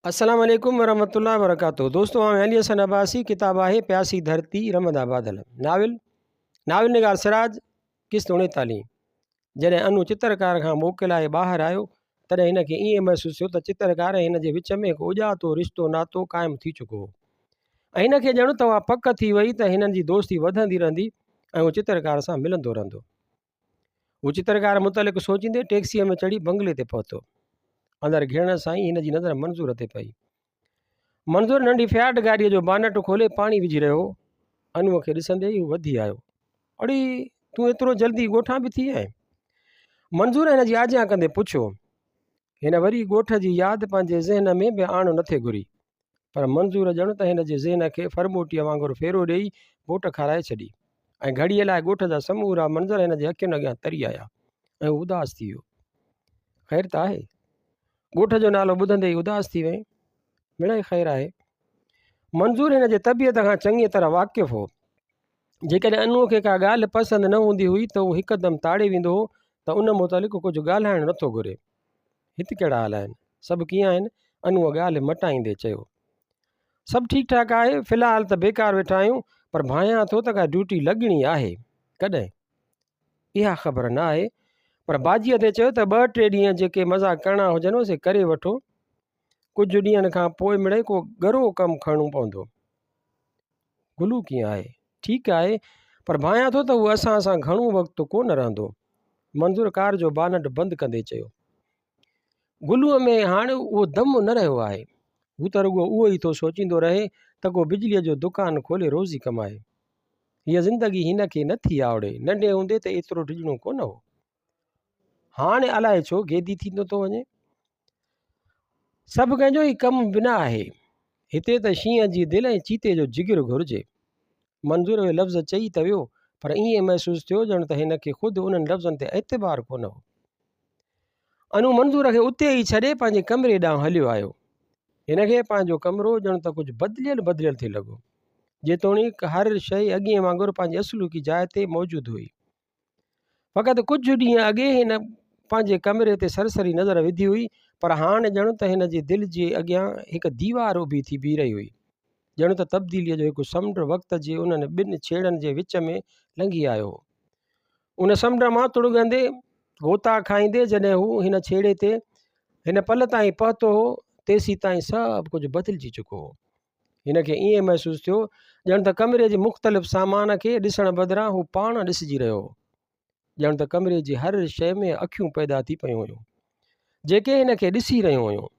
السلام عليڪم ورحمة الله وبرڪاته دوستو آئون علي حسن عباسي ڪتاب آهي پياسي ڌرتي رمدا بادل ناول ناول نگار سراج قسط 39 جڏهن انو چترڪار کان موڪلائي ٻاهر آيو تڏهن هن کي ائين محسوس ٿيو ته چترڪار ۽ هن جي وچ ۾ هڪ اڄاتو رشتو ناتو قائم ٿي چڪو هو ۽ هن کي ڄڻ ته اها پڪ ٿي وئي ته هنن جي دوستي وڌندي رهندي ۽ هو چترڪار سان ملندو رهندو. هو چترڪار متعلق سوچيندي ٽيڪسيء ۾ چڙهي بنگلي تي پهتو. اندر گهڙڻ سان ئي هن جي نظر منظور تي پئي. منظور ننڍي فياٽ گاڏيء جو بانٽ کولي پاڻي وجهي رهيو هو. انوء کي ڏسندي ئي هو وڌي آيو. اڙي، تون ايترو جلدي ڳوٺان به ٿي آئين؟ منظور هن جي آجيان ڪندي پڇيو. هن وري ڳوٺ جي ياد پنهنجي ذهن ۾ به آڻ نٿي گهري. پر منظور ڄڻ ته هن جي ذهن کي ڦرموٽيء وانگر ڦيرو ڏيئي ووٽ کارائي ڇڏي ۽ گهڙيء لاء ڳوٺ جا سمورا منظر هن جي اکين اڳيان تري آيا ۽ هو اداس ٿي ويو. خير ته آهي؟ ڳوٺ جو نالو ٻڌندي ئي اداس ٿي وئين؟ مڙئي خير آهي. منظور هن جي طبيعت کان چڱيء طرح واقف هو. جيڪڏهن انوء کي ڪا ڳالهه پسند نه هوندي هئي ته هو هڪدم تاڙي ويندو هو ته ان متعلق ڪجهه ڳالهائڻ نٿو گهري. هت ڪهڙا حال آهن؟ سڀ ڪيئن آهن؟ انوء ڳالهه مٽائيندي چيو. سڀ ٺيڪ ٺاڪ آهي، في الحال ته بيڪار ويٺا آهيون، پر ڀانيان ٿو ته ڪا ڊيوٽي لڳڻي آهي. ڪڏهن؟ اها خبر نه آهي، پر باجيء تي چيو ته ٻه ٽي ڏينهن جيڪي مزا ڪرڻا هجنو سي ڪري وٺو. ڪجهه ڏينهن کان پوء مڙئي ڪو ڳرو ڪم کڻڻو پوندو. گلو ڪيئن آهي؟ ٺيڪ آهي، پر ڀانيان ٿو ته هو اسان سان گهڻو وقت ڪو نه رهندو. منظور ڪار جو بانٽ بند ڪندي چيو. گلوء ۾ هاڻ اهو دم نه رهيو آهي. هو ته رڳو اهو ئي ٿو سوچيندو رهي ته ڪو بجليء جو دڪان کولي روزي ڪمائي. هيء زندگي هن کي نه ٿي آوڙي. ننڍي هوندي ته ايترو ڊڄڻو ڪونه هو. هاڻ الائي ڇو گيدي ٿيندو ٿو وڃي. سڀ ڪنهن جو هي ڪم به نه آهي. هتي ته شينهن جي دل ۽ چيتي جو جگر گهرجي. منظور اهي لفظ چئي ته ويو پر ائين محسوس ٿيو ڄڻ ته هن کي خود انهن لفظن تي اعتبار ڪونه هو. انو منظور کي اتي ئي ڇڏي پنهنجي ڪمري ڏانهن هليو آيو. هن کي پنهنجو ڪمرو ڄڻ ته ڪجهه بدليل بدليل ٿي لڳو. جيتوڻيڪ هر شيء اڳئين وانگر پنهنجي اصلوڪي جاء تي موجود هئي. فقط ڪجهه ڏينهن اڳي هن پنهنجي ڪمري تي سرسري نظر وڌي هئي، پر هاڻ ڄڻ ته هن جي دل جي اڳيان هڪ ديوار اڀي ٿي بيهي رهي هئي. ڄڻ ته تبديليء جو هڪ سمنڊ وقت جي انهن ٻن ڇيڙن جي وچ ۾ لنگهي آيو هو. ان سمنڊ مان تڙڳندي، غوطا کائيندي جڏهن هو هن ڇيڙي تي هن پل تائين پهتو هو، تيسيتائين سڀ ڪجهه بدلجي چڪو هو. هن کي ائين محسوس ٿيو ڄڻ ته ڪمري جي مختلف سامان کي ڏسڻ بدران هو پاڻ ڏسجي رهيو هو. ڄڻ ته ڪمري جي هر شيء ۾ اکيون پيدا ٿي پيون هيون، جيڪي هن کي ڏسي رهيون هيون.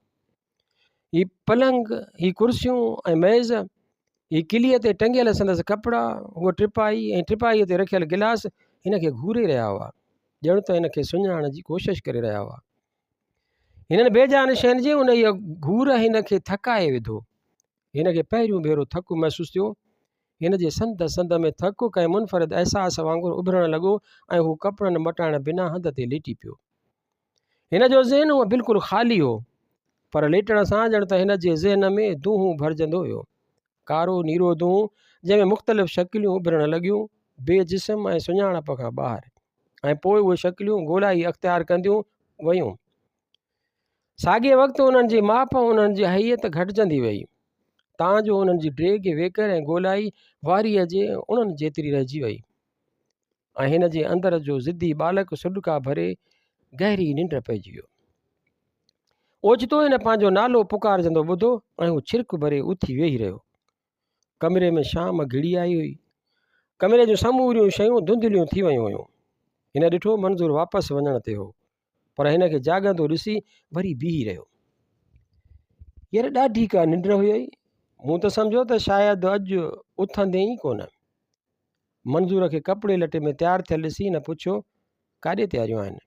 هي پلنگ، هي ڪرسيون ۽ ميز، هي ڪليء تي ٽنگيل سندس ڪپڙا، هوء ٽپائي ۽ ٽپائيء تي رکيل گلاس هن کي گهوري رهيا هئا، ڄڻ ته هن کي سڃاڻڻ جي ڪوشش ڪري رهيا هئا. هنن بي جان شين جي انهيء گهور هن کي ٿڪائي وڌو. هن کي پهريون ڀيرو ٿڪ محسوس ٿيو. هن جي سنڌ سنڌ ۾ ٿڪ ڪنهن منفرد احساس وانگر اڀرڻ لڳو ۽ هو ڪپڙن مٽائڻ بنا هنڌ تي ليٽي پيو. هن جو ذهن هونء بلڪل خالي هو، پر ليٽڻ سان ڄڻ ته هن جي ذهن ۾ دونهون ڀرجندو ويو. ڪارو نيرو دونهون، جنهن ۾ مختلف شڪليون اڀرڻ لڳيون، بي جسم ۽ سڃاڻپ کان ٻاهر ۽ پوء اهي شڪليون گولائي اختيار ڪنديون ويون. ساڳئي وقت انهن جي ماپ ۽ انهن جي هيئت گهٽجندي وئي، تان جو انهن جي ڊيگهه، ويڪر ۽ گولائي واريء جي اڻن جيتري رهجي وئي ۽ هن جي اندر جو ضدي ٻالڪ سڏڪا ڀري گهري ننڊ پئجي ويو. اوچتو هن پنهنجو نالو پڪارجندو ٻڌو ۽ هو ڇرڪ ڀري اٿي ويهي رهيو. ڪمري ۾ شام گهڙي آئي هئي. ڪمري جون سموريون شيون ڌنڌليون ٿي ويون هيون. هن ڏٺو منظور واپس وڃڻ تي هو، پر هن کي جاڳندو ڏسي وري بيهي رهيو. يار ڏاڍي ڪا ننڊ هئي. مون ته سمجهيو ته شايد اڄ اٿندين ئي ڪونه. منظور کي ڪپڙي لٽي ۾ تيار ٿيل ڏسي هن پڇيو، ڪاڏي تياريون آهن؟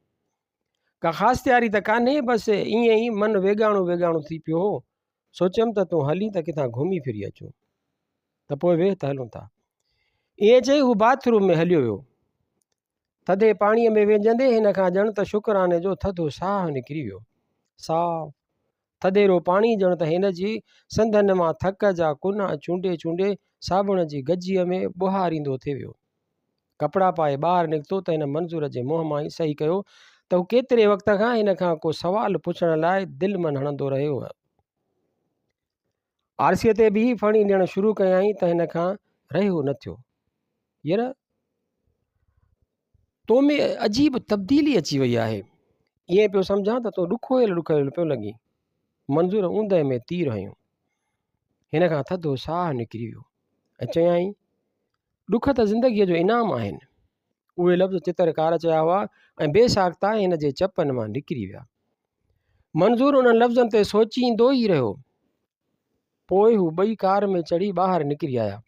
ڪا خاص تياري ته ڪانهي، بس ائين ئي من ويڳاڻو ويڳاڻو ٿي پيو هو. سوچيم ته تون هلين ته ڪٿان گهمي ڦري اچون. ته پوء ويهه ته هلون ٿا. ائين چئي هو باٿ روم ۾ هليو ويو. ٿڌي پاڻيء ۾ وينجهندي هن کان ڄڻ ته شڪراني جو ٿڌو ساهه نڪري ويو. صاف، ٿڌيرو پاڻي ڄڻ ته هن جي سنڌن مان ٿڪ جا ڪنا چونڊي چونڊي صابڻ جي گجيء ۾ ٻهاريندو ٿي ويو. ڪپڙا پائي ٻاهر نڪتو ته هن منظور جي منهن مان ئي سهي ڪيو ته هو ڪيتري وقت کان هن کان ڪو سوال پڇڻ لاء دل من هڻندو رهيو هو. آرسيء تي بيهي ڦڻي ڏيڻ شروع ڪيائين ته هن کان رهيو نه ٿيو. ير! تو ۾ عجيب تبديلي اچي وئي آهي. ائين پيو سمجهان ته تون ڏکويل ڏکويل پيو لڳين. منظور اوندهه ۾ تير هنيو. هن کان ٿڌو ساهه نڪري ويو ۽ چيائين، ڏک ته زندگيء جو انعام آهن. اهي لفظ چترڪار چيا هئا ۽ بي ساخته هن جي چپن مان نڪري ويا. منظور انهن لفظن تي سوچيندو ئي رهيو. پوء هو ٻئي ڪار ۾ چڙهي ٻاهر نڪري آيا.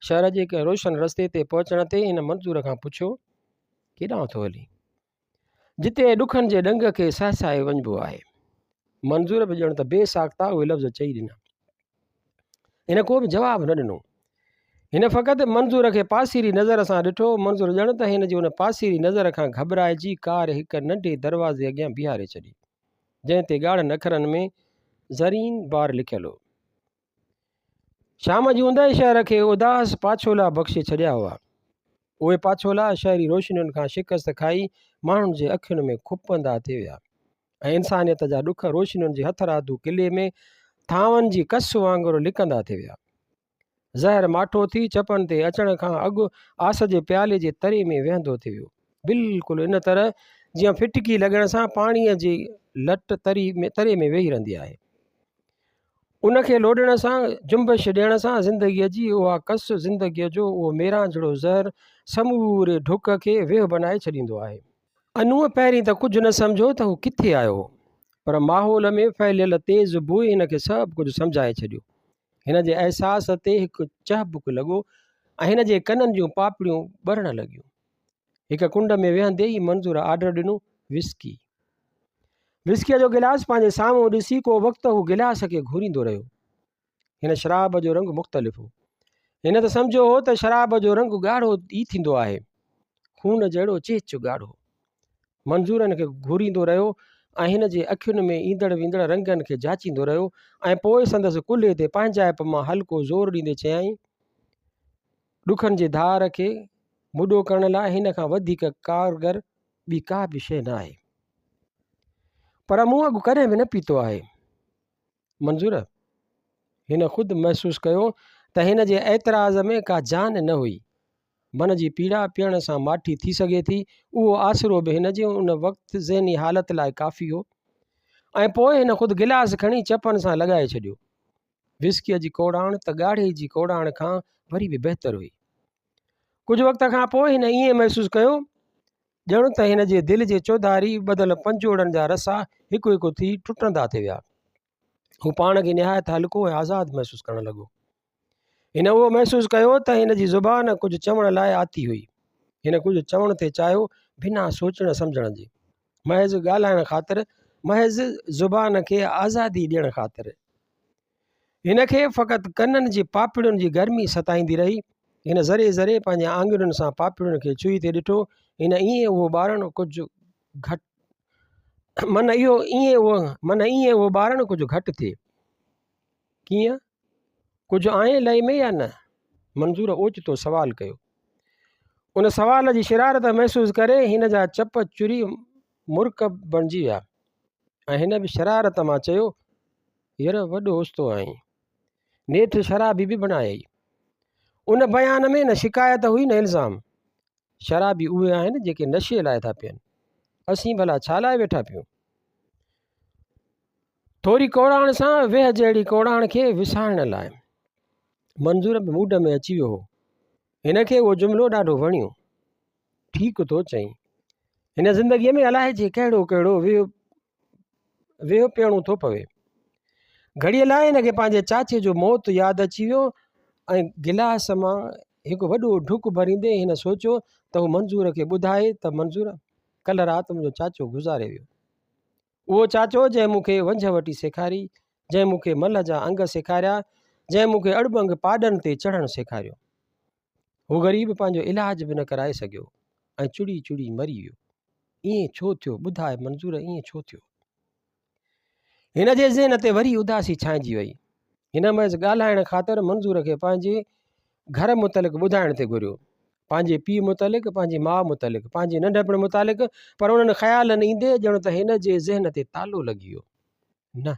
شهر جي ڪنهن روشن رستي تي پهچڻ تي هن منظور کان پڇيو، ڪيڏانهن ٿو هلين؟ جتي ڏکن جي ڏنگ کي سهسائي وڃبو آهي. منظور به ڄڻ ته بي ساخته اهي لفظ چئي ڏنا. هن ڪو به جواب نه ڏنو. هن فقط منظور کي پاسيري نظر سان ڏٺو. منظور ڄڻ ته هن جي ان پاسيري نظر کان گهٻرائجي ڪار هڪ ننڍي دروازي اڳيان بيهاري ڇڏي، جنهن تي ڳاڙهن اکرن ۾ زرين بار لکيل هو. شام جي اونداهي شهر کي اداس پاڇولا بخشي ڇڏيا هئا. اهي پاڇولا شهري روشنين کان شڪست کائي ماڻهن جي اکين ۾ کپندا ٿي ويا ۽ انسانيت جا ڏک روشنين جي هٿرادو قلعي ۾ ٿانون جي ڪس وانگر لڪندا ٿي ويا. زهر ماٺو ٿي چپن تي اچڻ کان اڳ آس جي پيالي جي تري ۾ ويهندو ٿي ويو. بلڪل ان طرح جيئن ڦٽڪي لڳڻ سان پاڻيء جي لٽ تري ۾ ويهي رهندي آهي. ان کي لوڏڻ سان، جنبش ڏيڻ سان زندگيء جي اها ڪس، زندگيء جو اهو ميرانجهڙو زهر سموري ڍڪ کي ويهه بنائي ڇڏيندو آهي. انوء پهرين ته ڪجهه نه سمجهيو ته هو ڪٿي آيو هو، پر ماحول ۾ ڦهليل تيز بوء هن کي سڀ ڪجهه سمجهائي ڇڏيو. هن جي احساس تي هڪ چهبڪ لڳو ۽ هن جي ڪنن جون پاپڙيون ٻرڻ لڳيون. هڪ ڪنڊ ۾ ويهندي ئي منظور آرڊر ڏنو، وسڪي. وسڪيء جو گلاس پنهنجي سامهون ڏسي ڪو وقت هو گلاس کي گهوريندو رهيو. هن شراب جو رنگ مختلف هو. هن ته سمجهيو هو ته شراب جو رنگ ڳاڙهو ئي ٿيندو آهي. خون جهڙو چيچ ڳاڙهو. منظور هن کي گهوريندو رهيو ۽ هن جي اکين ۾ ايندڙ ويندڙ رنگن کي جاچيندو رهيو ۽ پوء سندس ڪلهي تي پنهنجائپ مان هلڪو زور ڏيندي چيائين، ڏکن جي ڌار کي مڏو ڪرڻ لاء هن کان وڌيڪ ڪارگر ٻي ڪا به شيء نه آهي. پر مون اڳ ڪڏهن به نه پيتو آهي. منظور! هن خود محسوس ڪيو ته هن جي اعتراض ۾ ڪا جان نه هئي. من جي پيڙا پيئڻ سان ماٺي ٿي سگهي ٿي، اهو آسرو به هن جي ان وقت ذهني حالت لاء ڪافي هو. ۽ پوء هن خود گلاس کڻي چپن سان لڳائي ڇڏيو. وسڪيء جي ڪوڙاڻ ته ڳاڙهي جي ڪوڙاڻ کان وري به بهتر هئي. ڪجهه وقت کان پوء هن ائين محسوس ڪيو ڄڻ ته هن جي دل جي چوڌاري ٻڌل پنجوڙن جا رسا هڪ هڪ ٿي ٽٽندا ٿي ويا. هو پاڻ کي نهايت هلڪو ۽ آزاد محسوس ڪرڻ لڳو. هن اهو محسوس ڪيو ته هن جي زبان ڪجهه چوڻ لاء آتي هئي. هن ڪجهه چوڻ ٿي چاهيو بنا سوچڻ سمجهڻ جي. محض ڳالهائڻ خاطر، محض زبان کي آزادي ڏيڻ خاطر. هن کي فقط ڪنن جي پاپڙين جي گرمي ستائيندي رهي. هن ذري ذري پنهنجي آڱرين سان پاپڙين کي ڇهي ٿي ڏٺو. هن ائين اهو ٻارڻ ڪجهه گهٽ من اهو ائين اهو من ائين اهو ٻارڻ ڪجهه گهٽ ٿئي. ڪيئن؟ ڪجهه آهين لئي ۾ يا نه؟ منظور اوچتو سوال ڪيو. ان سوال جي شرارت محسوس ڪري هن جا چپ چري مرڪ بڻجي ويا ۽ هن به شرارت مان چيو، ير وڏو اوچتو آهين. نيٺ شرابي به بڻايئي. ان بيان ۾ نه شڪايت هئي نه الزام. شرابي اهي آهن جيڪي نشي لاء ٿا پيئن. اسين ڀلا ڇا لاء ويٺا پيئون؟ ٿوري ڪوڙاڻ سان ويهه جهڙي ڪوڙاڻ کي وسارڻ لاء. منظور به موڊ ۾ اچي ويو هو. هن کي اهو جملو ڏاڍو وڻيو. ٺيڪ ٿو چئين. هن زندگيء ۾ الائجي ڪهڙو ڪهڙو ويهه پيئڻو ٿو پوي. گهڙيء لاء هن کي پنهنجي چاچي جو موت ياد اچي ويو ۽ گلاس مان هڪ وڏو ڍڪ ڀريندي هن سوچيو ته هو منظور کي ٻڌائي ته منظور ڪلهه رات منهنجو چاچو گذاري ويو. اهو چاچو جنهن مون کي ونجهه وٽي سيکاري، جنهن مون کي ملهه جا انگ سيکاريا، جنهن مون کي اڙٻنگ پاڏن تي چڙهڻ سيکاريو. هو غريب پنهنجو علاج به نه ڪرائي سگهيو ۽ چڙي چڙي مري ويو. ائين ڇو ٿيو؟ ٻڌاء منظور ائين ڇو ٿيو؟ هن جي ذهن تي وري اداسي ڇانئجي وئي. هن محض ڳالهائڻ خاطر منظور کي پنهنجي گهر متعلق ٻڌائڻ ٿي گهريو. پنهنجي پيء متعلق، پنهنجي ماء متعلق، پنهنجي ننڍپڻ متعلق، پر انهن خيالن ايندي ڄڻ ته هن جي ذهن تي تالو لڳي ويو. نه!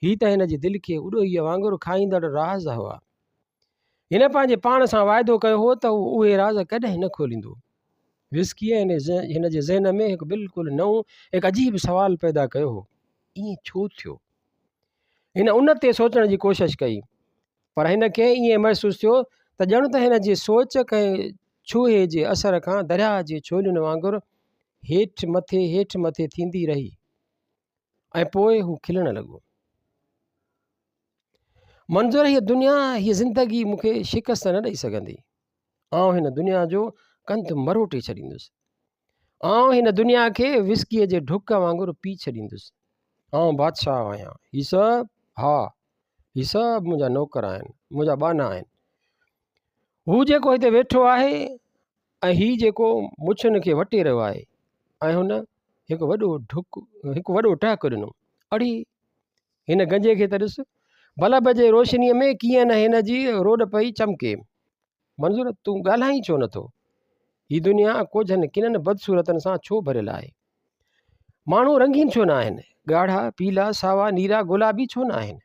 هي ته هن جي دل کي اڏوهيء وانگر کائيندڙ راز هئا. هن پنهنجي پاڻ سان واعدو ڪيو هو ته هو اهي راز ڪڏهن نه کوليندو. وسڪيء هن جي ذهن ۾ هڪ بلڪل نئون، هڪ عجيب سوال پيدا ڪيو هو. ائين ڇو ٿيو؟ هن ان تي سوچڻ جي ڪوشش ڪئي، پر هن کي ائين محسوس ٿيو ته ڄڻ ته هن جي سوچ ڪنهن ڇوهي جي اثر کان درياهه جي ڇولين وانگر هيٺ مٿي هيٺ مٿي ٿيندي رهي ۽ پوء هو کلڻ لڳو. منظور هيء دنيا هيء زندگي مون کي شڪست نه ڏئي سگهندي. آئون هن دنيا جو ڪنڌ مروٽي ڇڏيندس. آئون هن دنيا کي وسڪيء جي ڍڪ وانگر پي ڇڏيندس. آئون بادشاهه آهيان. هي سڀ، ها، هي سڀ منهنجا نوڪر آهن، منهنجا ٻانها آهن. هو جيڪو هتي ويٺو آهي ۽ هي جيڪو مڇن کي وٽي رهيو آهي. ۽ هن هڪ وڏو ڍڪ، هڪ وڏو ٽهڪ ڏنو. اڙي، هن گنجي کي ته ڏس، بلب جي روشنيء ۾ ڪيئن نه هن جي روڏ پئي چمڪي. منظور، تون ڳالهائين ڇو نٿو؟ هي دنيا ڪوجهن ڪنن بدصورتن سان ڇو ڀريل آهي؟ ماڻهو رنگين ڇو نه آهن؟ ڳاڙها، پيلا، ساوا، نيرا، گلابي ڇو نه آهن؟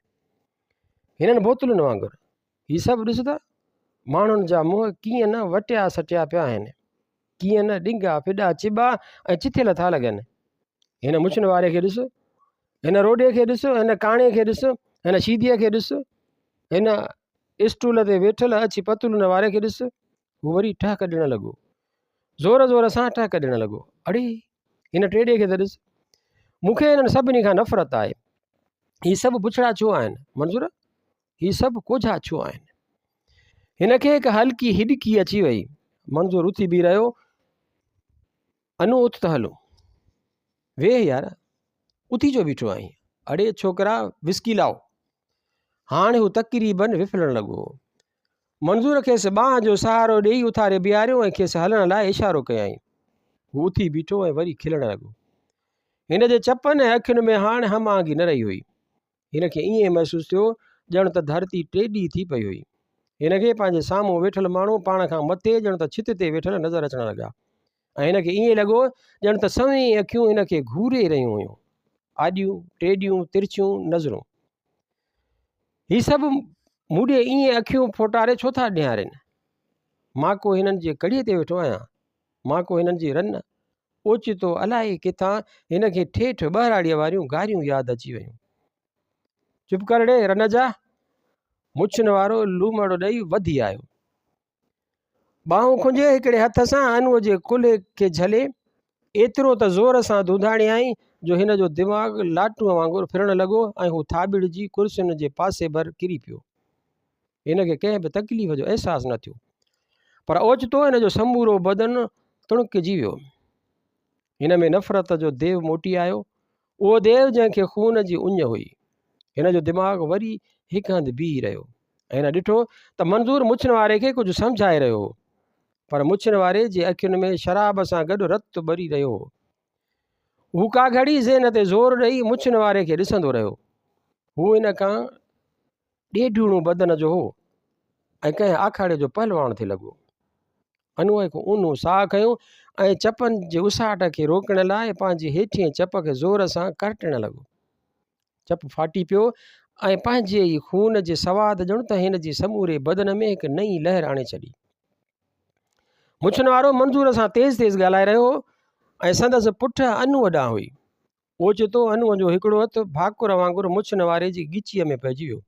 هنن بوتلن وانگر. هي سڀ ڏس ته ماڻهن جا منهن ڪيئن نه وٽيا سٽيا پيا آهن. ڪيئن نه ڏنگا، ڦڏا، چٻا ۽ چٿيل ٿا لڳن. هن مڇن واري کي ڏس، هن روڏي کي ڏس، هن ڪاڻي کي ڏس، هن شيديء کي ڏس، هن اسٽول تي ويٺل اڇي پتلون واري کي ڏس. هو وري ٽهڪ ڏيڻ لڳو. زور زور سان ٽهڪ ڏيڻ لڳو. اڙي! هن ٽيڏي کي ته ڏس. مون کي هنن سڀني کان نفرت آهي. هي سڀ بڇڙا ڇو آهن؟ منظور! هي سڀ ڪوجها ڇو آهن؟ هن کي هڪ هلڪي هڏڪي اچي وئي. منظور اٿي بيهي رهيو. انو اٿ ته هلون. ويهه يار، اٿي ڇو بيٺو آهين؟ اڙي ڇوڪرا وسڪي لاء. هاڻ هو تقريبن وڦلڻ لڳو هو. منظور کيس ٻانهن جو سهارو ڏيئي اٿاري بيهاريو ۽ کيس هلڻ لاء اشارو ڪيائين. هو اٿي بيٺو ۽ وري کلڻ لڳو. هن جي چپن ۽ اکين ۾ هاڻ هم آهنگي نه رهي هئي. هن کي ائين محسوس ٿيو ڄڻ ته ڌرتي ٽيڏي ٿي پئي هئي. هن کي پنهنجي سامهون ويٺل ماڻهو پاڻ کان مٿي ڄڻ ته ڇت تي ويٺل نظر اچڻ لڳا ۽ هن کي ائين لڳو ڄڻ ته سوين اکيون هن کي گهوري رهيون هيون. آڏيون، ٽيڏيون، ترڇيون نظرون. هي سڀ مون ڏي ائين اکيون ڦوٽاري ڇو ٿا نهارين؟ مان ڪو هنن جي ڪڙيء تي ويٺو آهيان؟ مان ڪو هنن جي رن؟ اوچتو الائي ڪٿان هن کي ٺيٺ ٻهراڙيء واريون گاريون ياد اچي ويون. چپ ڪر ڙي رن جا! مڇن وارو لومڙ ڏئي وڌي آيو. ٻانهون کنجي هڪڙي هٿ سان انوء جي ڪلهي کي جهلي ايترو ته زور سان ڌونڌاڙيائين جو هن جو دماغ لاٽونء وانگر ڦرڻ لڳو ۽ هو ٿاٻڙجي ڪرسين جي پاسي ڀر ڪري پيو. هن کي ڪنهن به تڪليف جو احساس نه ٿيو، پر اوچتو هن جو سمورو بدن تڻڪجي ويو. هن ۾ نفرت جو ديو موٽي آيو، اهو ديو جنهن کي خون جي اڃ هئي. هن جو دماغ وري هڪ هنڌ بيهي رهيو ۽ هن ڏٺو ته منظور مڇن واري کي ڪجهه سمجهائي رهيو هو، پر مڇن واري جي اکين ۾ شراب سان گڏ رت ٻري رهيو هو. هو ڪا گهڙي ذهن تي زور ڏئي مڇن واري کي ڏسندو رهيو. هو هن کان ڏيڍوڻو بدن جو هو ۽ ڪنهن آکاڙي جو پهلواڻ ٿي لڳو. انوء هڪ اونهو ساهه کنيو ۽ چپن جي اساٽ کي روڪڻ لاء پنهنجي هيٺئين چپ کي زور سان ڪرٽڻ لڳو. چپ ڦاٽي پيو ۽ پنهنجي ئي خون جي سواد ڄڻ ته هن جي سموري بدن ۾ هڪ نئين لهر آڻي ڇڏي. مڇن وارو منظور سان تيز تيز ڳالهائي رهيو هو ۽ سندس پٺ انوء ڏانهن هئي. اوچتو انوء جو هڪڙو هٿ ڀاڪر وانگر مڇن واري جي ڳچيء ۾ پئجي ويو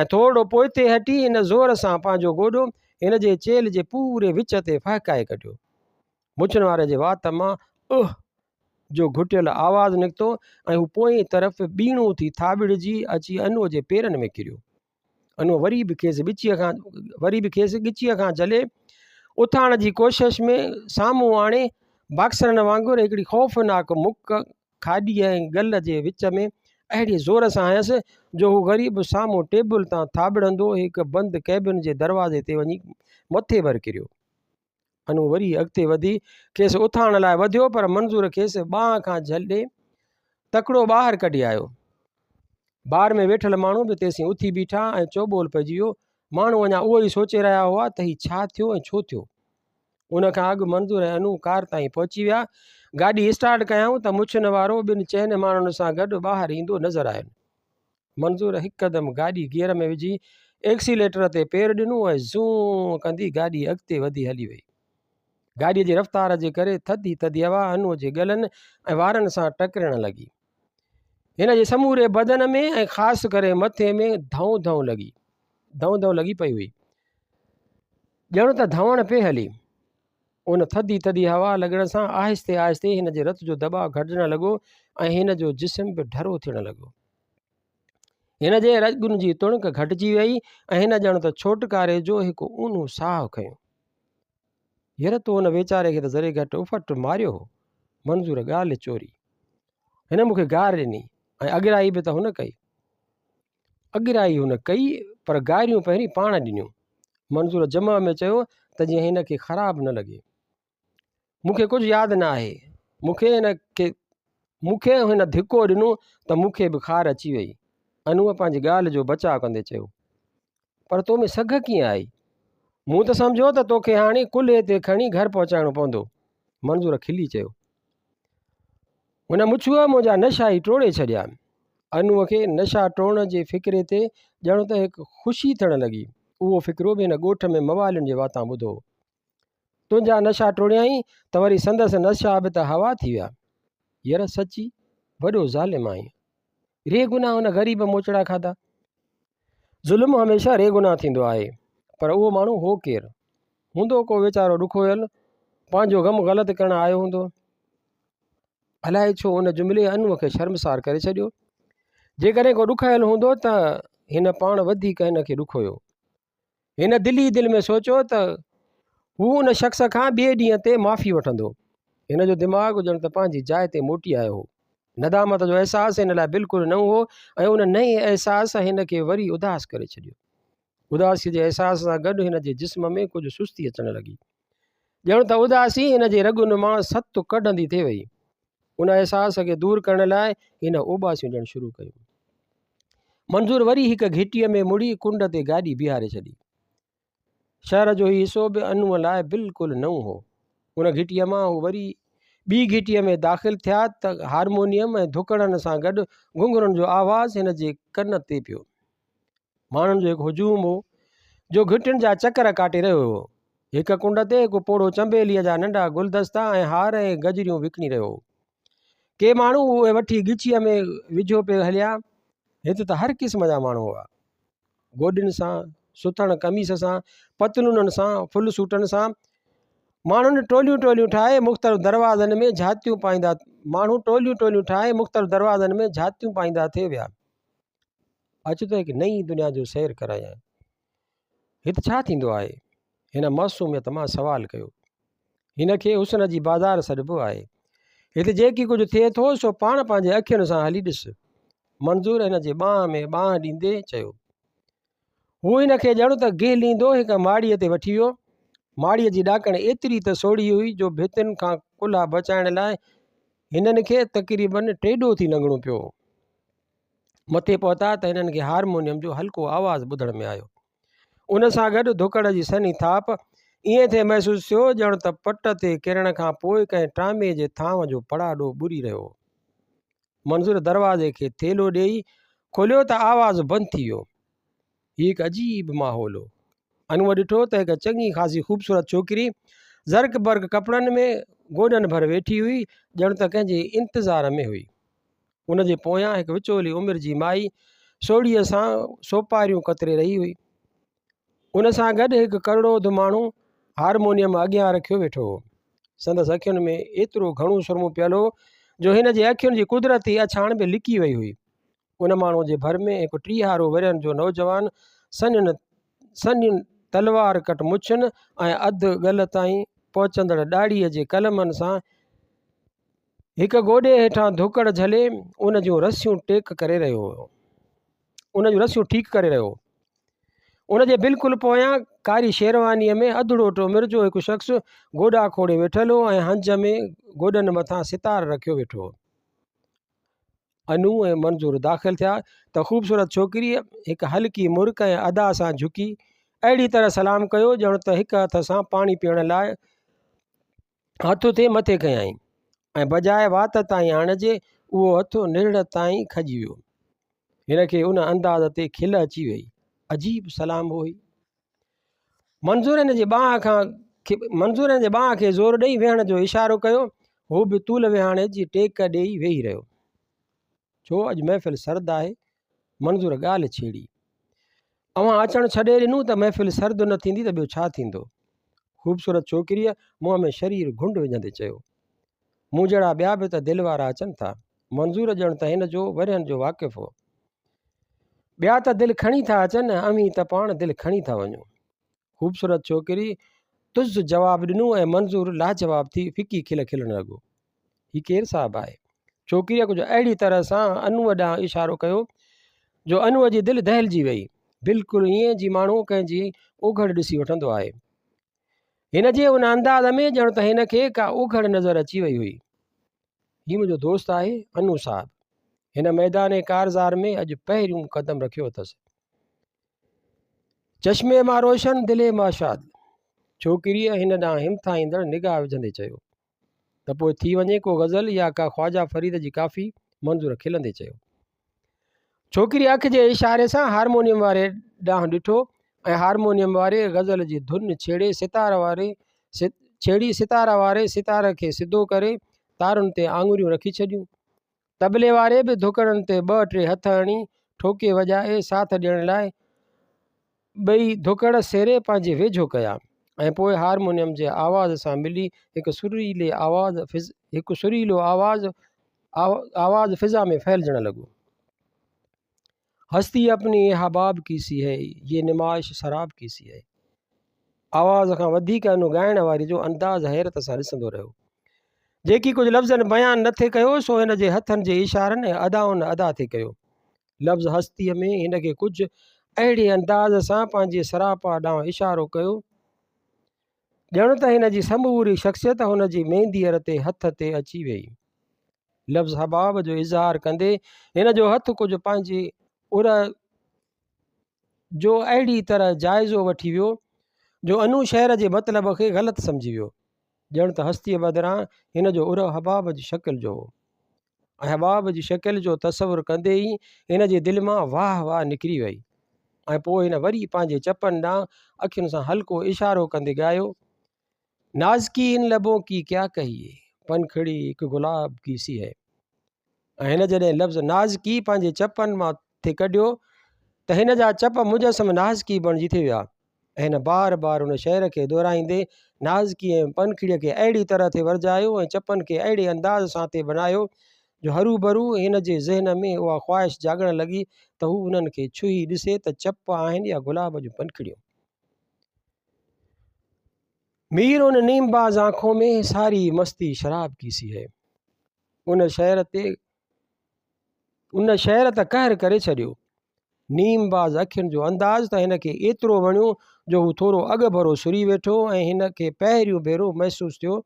۽ ٿورڙو پوئتي هٽي هن زور سان پنهنجو گوڏو هن جي چيلهه جي پوري وچ تي ڦهڪائي ڪڍيو. مڇن واري جي وات مان اهه جو گهٽيل آواز نڪتو ۽ هو پوئين طرف ٻيڻو ٿي ٿاٻڙجي اچي انوء جي پيرن ۾ ڪريو. انو وري به کيس ڳچيء کان وري به کيس ڳچيء کان جهلي اٿارڻ جي ڪوشش ۾ سامهون آڻي باڪسرن وانگر هڪڙي خوفناڪ مڪ کاڏيء ۽ ڳل جي وچ ۾ اهڙي زور سان هنيس جو هو غريب سامهون ٽيبل تان ٿاٻڙندو هڪ بند ڪئبن جي دروازي تي وڃي مٿي ڀر ڪريو. انو وري اڳتي وڌي کيس اٿارڻ لاء وڌيو پر منظور کيس ٻانهن کان جهلي تڪڙو ٻاهر ڪڍي آيو. بار ۾ ويٺل ماڻهو به تيسين اٿي بيٺا ۽ چوٻول پئجي ويو. ماڻهو اڃا اهو ئي سوچي رهيا هئا ته هي ڇا ٿيو ۽ ڇو ٿيو. ان کان اڳ منظور ۽ انو ڪار تائين پهچي ويا. گاڏي اسٽارٽ ڪيائون ته مڇن وارو ٻن چئن ماڻهن سان گڏ ٻاهر ايندو نظر آين. منظور هڪدم گاڏي گيئر ۾ وجهي ايڪسيليٽر تي پير ڏنو ۽ زون ڪندي گاڏي اڳتي وڌي هلي وئي. گاڏيء جي رفتار جي ڪري ٿڌي ٿڌي هوا انوء جي ڳلن ۽ وارن سان ٽڪرڻ لڳي. هن جي سموري بدن ۾ ۽ خاص ڪري مٿي ۾ ڌئون ڌئون لڳي ڌئون ڌئون لڳي پئي هئي. ڄڻ ته ڌوڻ پئي هلي. ان ٿڌي ٿڌي هوا لڳڻ سان آهستي آهستي هن جي رت جو دٻاء گهٽجڻ لڳو ۽ هن جو جسم به ڍرو ٿيڻ لڳو. هن جي رڳن جي تڻڪ گهٽجي ويئي ۽ هن ڄڻ ته ڇوٽڪاري جو هڪ اونهو ساهه کنيو. ير تو ان ويچاري کي ته ذري گهٽ اڦٽ ماريو هو. منظور ڳالهه چوري. هن مون کي گار ڏني ۽ اڳرائي به ته هن ڪئي. اڳرائي هن ڪئي پر گاريون پهرين پاڻ ڏنيون. منظور جمع ۾ چيو ته جيئن هن کي خراب نه لڳي. مون کي ڪجهه ياد نه آهي. مون کي هن کي مون کي هن ڌڪو ڏنو ته مون کي به خار اچي وئي. انوء پنهنجي ڳالهه جو بچاء ڪندي چيو. پر تو ۾ سگهه ڪيئن آئي؟ مون ته سمجهيو ته توکي هاڻي ڪلهي تي کڻي گهر پهچائڻو پوندو. منظور کلي چيو. هن مڇوء منهنجا نشا ئي ٽوڙي ڇڏيا. انوء کي نشا ٽوڙڻ جي فڪري تي ڄڻ ته هڪ خوشي ٿيڻ لڳي. اهو فڪرو به هن ڳوٺ ۾ موالين جي واتان ٻڌو هو. تنهنجا نشا ٽوڙيائين ته وري سندس نشا به ته هوا ٿي ويا. ير سچي وڏو ظالم آهين. ري گناهه هن غريب موچڙا کاڌا. ظلم هميشه ري گناهه ٿيندو آهي. پر اهو ماڻهو هو ڪير؟ هوندو ڪو ويچارو ڏکويل، پنهنجو غم غلط ڪرڻ آيو هوندو. الائي ڇو ان جملي انوء کي شرمسار ڪري ڇڏيو. جيڪڏهن ڪو ڏکايل هوندو ته هن پاڻ وڌيڪ هن کي ڏکويو. هن دل ئي دل ۾ سوچيو ته هو ان شخص کان ٻئي ڏينهن تي معافي وٺندو. هن جو دماغ ڄڻ ته پنهنجي جاء تي موٽي آيو هو. ندامت جو احساس هن لاء بلڪل نئون هو ۽ ان نئين احساس هن کي وري اداس ڪري ڇڏيو. اداسيء جي احساس سان گڏ هن جي جسم ۾ ڪجهه سستي اچڻ لڳي. ڄڻ ته اداسي هن جي رڳن مان ست ڪڍندي ٿي وئي. ان احساس کي دور ڪرڻ لاء هن اوٻاسيون ڏيڻ شروع ڪيون. منظور وري هڪ گهٽيء ۾ مڙي ڪنڊ تي گاڏي بيهاري ڇڏي. شهر جو هي حصو به انوء لاء بلڪل نئون هو. ان گهٽيء مان هو وري ٻي گهٽيء ۾ داخل ٿيا ته هارمونيم ۽ ڌڪڙن سان گڏ گهنگهرن جو آواز هن جي ڪن تي پيو. ماڻهن جو هڪ هجوم هو، جو گهٽين جا چڪر ڪاٽي رهيو هو. هڪ ڪنڊ تي هڪ پوڙهو چنبيليء جا ننڍا گلدستا ۽ هار ۽ گجريون وڪڻي رهيو هو. ڪي ماڻهو اهي وٺي ڳچيء ۾ وجهيو پئي هليا. هت ته هر قسم جا ماڻهو هئا. گوڏين سان، سٿڻ قميص سان، پتلونن سان، فل سوٽن سان. ماڻهن ٽوليون ٽوليون ٺاهي مختلف دروازن ۾ جهاتيون پائيندا ماڻهو ٽوليون ٽوليون ٺاهي مختلف دروازن ۾ جهاتيون پائيندا ٿي ويا. اچ ته هڪ نئين دنيا جو سير ڪرايانء. هت ڇا ٿيندو آهي؟ هن معصوميت مان سوال ڪيو. هن کي حسن جي بازار سڏبو آهي. هت جيڪي ڪجهه ٿئي ٿو سو پاڻ پنهنجي اکين سان هلي ڏس. منظور هن جي ٻانهن ۾ ٻانهن ڏيندي چيو. هو هن کي ڄڻ ته گهليندو هڪ ماڙيء تي وٺي ويو. ماڙيء جي ڏاڪڻ ايتري ته سوڙهي هئي جو ڀتين کان ڪلها بچائڻ لاء هنن کي تقريبن ٽيڏو ٿي لنگهڻو پيو. مٿي پهتا ته هنن کي هارمونيم جو هلڪو آواز ٻڌڻ ۾ آيو. ان سان گڏ ڌڪڙ جي سنهي ٿاپ ائين ٿي محسوس ٿيو ڄڻ ته پٽ تي ڪرڻ کان پوء ڪنهن ٽامي جي ٿانو جو پڙاڏو ٻري رهيو هو. منظور دروازي کي ٿيلهو ڏيئي کوليو ته آواز بند ٿي ويو. هي هڪ عجيب ماحول هو. انوء ڏٺو ته هڪ چڱي خاصي خوبصورت ڇوڪري زرق برق ڪپڙن ۾ گوڏن ڀر ويٺي هئي ڄڻ ته ڪنهن جي انتظار ۾ هئي. ان جي پويان هڪ وچولي عمر جي مائي سوڙهيء سان سوپاريون ڪتري رهي هئي. ان سان گڏ هڪ ڪرڙوڌ ماڻهو هارمونيم اڳيان رکيو ويٺو هو. سندس اکين ۾ ايترو گهڻو سرمو پيل هو جو هن جي اکين جي قدرتي اڇاڻ به لڪي وئي هئي. ان ماڻهوء جي ڀر ۾ هڪ ٽيهارو ورهين جو نوجوان سنهين سنهين تلوار ڪٽ مڇن ۽ اڌ ڳل تائين پهچندڙ ڏاڙهيء جي قلمن سان هڪ گوڏي هيٺان ڌوڪڙ جهلي ان جون رسيون ٽيڪ ڪري رهيو هو. ان جون رسيون ٺيڪ ڪري رهيو هو. ان جي بلڪل پويان ڪاري شيروانيء ۾ اڌڙوٽ عمر جو هڪ شخص گوڏا کوڙي ويٺل هو ۽ هنج ۾ گوڏن مٿان ستار رکيو ويٺو هو. انو ۽ منظور داخل ٿيا ته خوبصورت ڇوڪريء هڪ هلڪي مرڪ ۽ ادا سان جهڪي اهڙي طرح سلام ڪيو ڄڻ ته هڪ هٿ سان پاڻي پيئڻ لاء هٿ اٿي مٿي ڪيائين ۽ بجاء وات تائين آڻجي اهو هٿ نرڙ تائين کڄي ويو. هن کي ان انداز تي کل اچي وئي. عجيب سلام هو هي. منظور هن جي ٻانهن کان منظور هن جي ٻانهن کي زور ڏئي ويهڻ جو اشارو ڪيو. هو به طول ويهاڻي جي ٽيڪ ڏيئي ويهي رهيو. ڇو اڄ محفل سرد آهي؟ منظور ڳالهه ڇيڙي. اوهان اچڻ ڇڏي ڏنو ته محفل سرد نه ٿيندي ته ٻيو ڇا ٿيندو؟ خوبصورت ڇوڪريء منهن ۾ شرير گهنڊ وجهندي چيو. مون جهڙا ٻيا به ته دل وارا اچن ٿا. منظور ڄڻ ته هن جو ورهين جو واقف هو. ٻيا ته دل کڻي ٿا اچن، اوهين ته پاڻ دل کڻي ٿا وڃو. خوبصورت ڇوڪري تز جواب ڏنو ۽ منظور لاجواب ٿي ڦڪي کل کلڻ لڳو. هي ڪير صاحب آهي؟ ڇوڪريء ڪجهه اهڙي طرح سان انوء ڏانهن اشارو ڪيو جو انوء جي دل دهلجي وئي. بلڪل ائين جي ماڻهو ڪنهن جي اوگهڙ ڏسي وٺندو آهي. هن جي ان انداز ۾ ڄڻ ته هن کي ڪا اوگهڙ نظر اچي وئي هئي. هي منهنجو دوست آهي انو صاحب. هن ميدان ڪارزار ۾ اڄ پهريون قدم رکيو اٿس. چشمي مان روشن دلي مان شاد. ڇوڪريء هن ڏانهن همٿائيندڙ نگاهه وجهندي چيو. ته پوء ٿي وڃي ڪو غزل يا ڪا خواجه فريد جي ڪافي، منظور کلندي چيو. ڇوڪري اک جي اشاري سان هارمونيم واري ڏانهن ڏٺو ۽ هارمونيم واري غزل جي ڌن ڇيڙي ستار واري ڇيڙي ستار واري ستار کي سڌو ڪري تارن تي آڱريون رکي ڇڏيون. طبلي واري به ڌڪڙن تي ٻه ٽي هٿ هڻي ٺوڪي وڄائي ساٿ ڏيڻ لاء ٻئي ڌڪڙ سيري پنهنجي ويجهو ڪيا ۽ پوء هارمونيم جي آواز سان ملي هڪ سريلي آواز هڪ سريلو آواز آواز فضا ۾ ڦهلجڻ لڳو. هستي اپني احباب ڪي سي هي يي نمائش شراب ڪي سي هي. آواز کان وڌيڪ انو ڳائڻ واري جو انداز حيرت سان ڏسندو رهيو. جيڪي ڪجهه لفظن بيان نه ٿي ڪيو سو هن جي هٿن جي اشارن ۽ ادائن ادا ٿي ڪيو. لفظ هستيء ۾ هن کي ڪجهه اهڙي انداز سان پنهنجي سراپا ڏانهن اشارو ڪيو، ڄڻ ته هن جي سموري شخصيت هن جي مينديء رتي هٿ تي اچي ويئي. لفظ حباب جو اظهار ڪندي هن جو هٿ ڪجهه پنهنجي ار جو اهڙي طرح جائزو وٺي ويو، جو انو شعر جي مطلب کي غلط سمجهي ويو. ڄڻ ته هستيء بدران هن جو ارهه حباب جي شڪل جو هو ۽ حباب جي شڪل جو تصور ڪندي ئي هن جي دل مان واهه واهه نڪري وئي ۽ پوء هن وري پنهنجي چپن ڏانهن اکين سان هلڪو اشارو ڪندي ڳايو، نازڪي ان لبون ڪي ڪيا ڪهيئي، پنکڙي هڪ گلاب ڪي سي هي. ۽ هن جڏهن لفظ نازڪي پنهنجي چپن مان ٿي ڪڍيو ته هن جا چپ مجسم نازڪي بڻجي ٿي ويا ۽ هن بار بار ان شعر کي دهرائيندي نازڪي ۽ پنکڙيء کي اهڙي طرح ٿي ورجايو ۽ چپن کي اهڙي انداز سان ٿي بنايو جو هروڀرو هن جي ذهن ۾ اها خواهش جاڳڻ لڳي ته هو انهن کي ڇهي ڏسي ته چپ آهن يا گلاب جون پنکڙيون. مير ان نيم باز آنکون ۾ ساري مستي شراب ڪي سي هي. ان شعر تي ان شعر ته قهر ڪري ڇڏيو. نيم باز اکين جو انداز ته هن کي ايترو وڻيو جو هو ٿورو اڳڀرو سري ويٺو ۽ هن کي پهريون ڀيرو محسوس ٿيو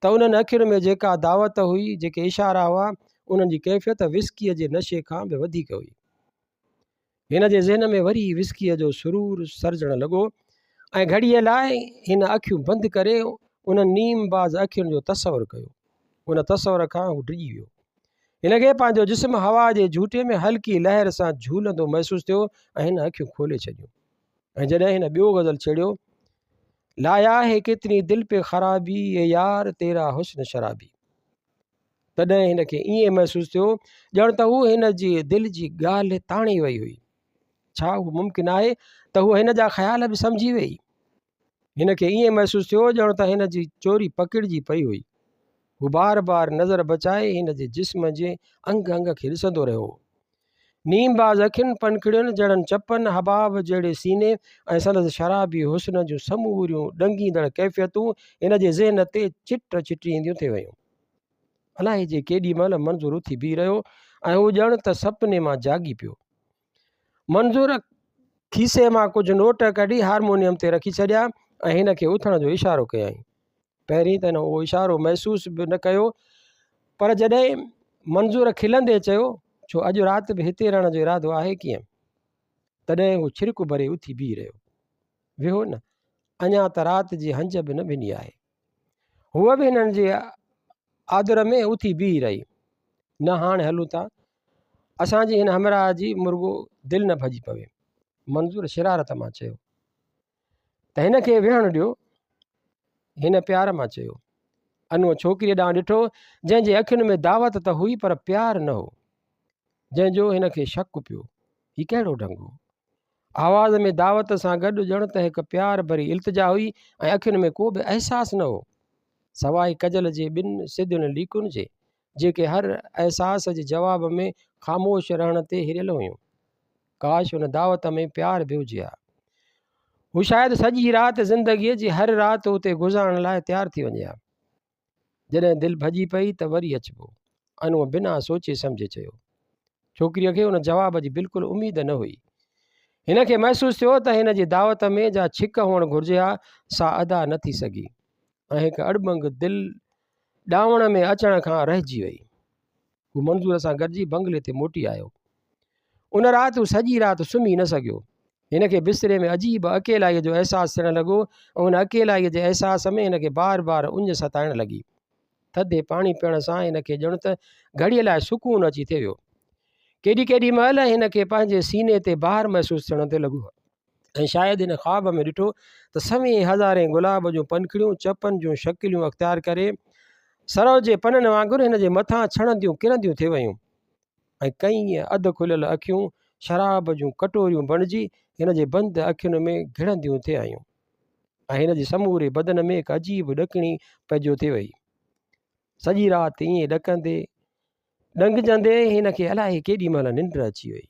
ته انهن اکين ۾ جيڪا دعوت هئي، جيڪي اشارا هئا، انهن جي ڪيفيت وسڪيء جي نشي کان به وڌيڪ هئي. هن جي ذهن ۾ وري وسڪيء جو سرور سرجڻ لڳو ۽ گهڙيء لاء هن اکيون بند ڪري انهن نيم باز اکين جو تصور ڪيو. ان تصور کان هو ڊڄي ويو. هن کي پنهنجو جسم هوا جي جهوٽي ۾ هلڪي لهر سان جهولندو محسوس ٿيو ۽ هن اکيون کولي ڇڏيون ۽ جڏهن هن ٻيو غزل ڇيڙيو، لايا هي ڪتني دل پي خرابي اي يار تيرا حسن شرابي. تڏهن هن کي ائين محسوس ٿيو ڄڻ ته هو هن جي دل جي ڳالهه تاڻي وئي هئي. ڇا اهو ممڪن آهي ته هوء هن جا خيال به سمجهي وئي؟ هن کي ائين محسوس ٿيو ڄڻ ته هن جي چوري پڪڙجي پئي هئي. هو بار بار نظر بچائي هن جي جسم جي انگ انگ کي ڏسندو رهيو هو. نيم باز اکين، پنکڙين جهڙن چپن، حباب جهڙي سيني ۽ سندس شرابي حسن جون سموريون ڏنگيندڙ ڪيفيتون هن جي ذهن تي چٽ چٽينديون ٿي ويون. الائي جي ڪيڏي مهل منظور اٿي بيهي رهيو ۽ هو ڄڻ ته سپني مان جاڳي پيو. منظور کيسي مان ڪجهه نوٽ ڪڍي هارمونيم تي رکي ڇڏيا ۽ هن کي اٿڻ جو اشارو ڪيائين. پهرين ته هن اهو اشارو محسوس به نه ڪيو پر جڏهن منظور کلندي چيو، ڇو اڄ رات به هتي رهڻ جو ارادو آهي ڪيئن؟ تڏهن هو ڇرڪ ڀري اٿي بيهي رهيو. ويهو نه، اڃا ته رات جي هنج به نه ڀني آهي. هوء به هنن جي آدر ۾ اٿي بيهي رهي. نه هاڻ هلون ٿا. اسان جي هن همراهه جي مرڳو دل نه ڀڄي پوي. منظور شرارت مان چيو. ته هن کي ويهڻ ڏيو. هن پيار مان چيو. انوء ڇوڪريء ڏانهن ڏٺو، جنهن جي اکين ۾ دعوت ته هئي پر پيار نه هو، جنهن جو هن کي شڪ پيو. هي ڪهڙو ڍنگ هو؟ آواز ۾ دعوت سان گڏ ڄڻ ته هڪ پيار ڀري التجا هئي ۽ اکين ۾ ڪو به احساس نه هو، سواء ڪجل جي ٻن سڌين ليڪن جي، جيڪي هر احساس جي جواب ۾ خاموش رهڻ تي هريل هيون. ڪاش ان دعوت ۾ پيار به هجي ها. هو شايد سڄي رات زندگيء جي هر رات اتي گذارڻ لاء تيار ٿي وڃي ها. جڏهن دل ڀڄي پئي ته وري اچبو. انوء بنا سوچي سمجهي چيو. ڇوڪريء کي ان جواب جي بلڪل اميد نه هئي. هن کي محسوس ٿيو ته هن جي دعوت ۾ جا ڇڪ هئڻ گهرجي ها سا ادا نه ٿي سگهي ۽ هڪ اڙٻنگ دل ڏانوڻ ۾ اچڻ کان رهجي وئي. هو منظور سان گڏجي بنگلي تي موٽي آيو. ان رات هو سڄي رات سمهي نه سگهيو. هن کي بستري ۾ عجيب اڪيلائيء جو احساس ٿيڻ لڳو ۽ ان اڪيلائيء جي احساس ۾ هن کي بار بار اڃ ستائڻ لڳي. ٿڌي پاڻي پيئڻ سان هن کي ڄڻ ته گهڙيء لاء سڪون اچي ٿي ويو. ڪيڏي ڪيڏي مهل هن کي پنهنجي سيني تي بار محسوس ٿيڻ تي لڳو ۽ شايد هن خواب ۾ ڏٺو ته سوين هزارين گلاب جون پنکڙيون چپن جون شڪليون اختيار ڪري سرو جي پنن وانگر هن جي مٿان ڇڻنديون ڪرنديون ٿي ويون ۽ ڪئين اڌ کليل اکيون شراب جون ڪٽوريون بڻجي هن جي بند اکين ۾ گهڙنديون ٿي آيون ۽ هن جي سموري بدن ۾ هڪ عجيب ڏڪڻي پئجيو ٿي وئي. سڄي رات ائين ڏڪندي ڏنگجندي هن کي الائي ڪيڏي مهل ننڊ اچي وئي.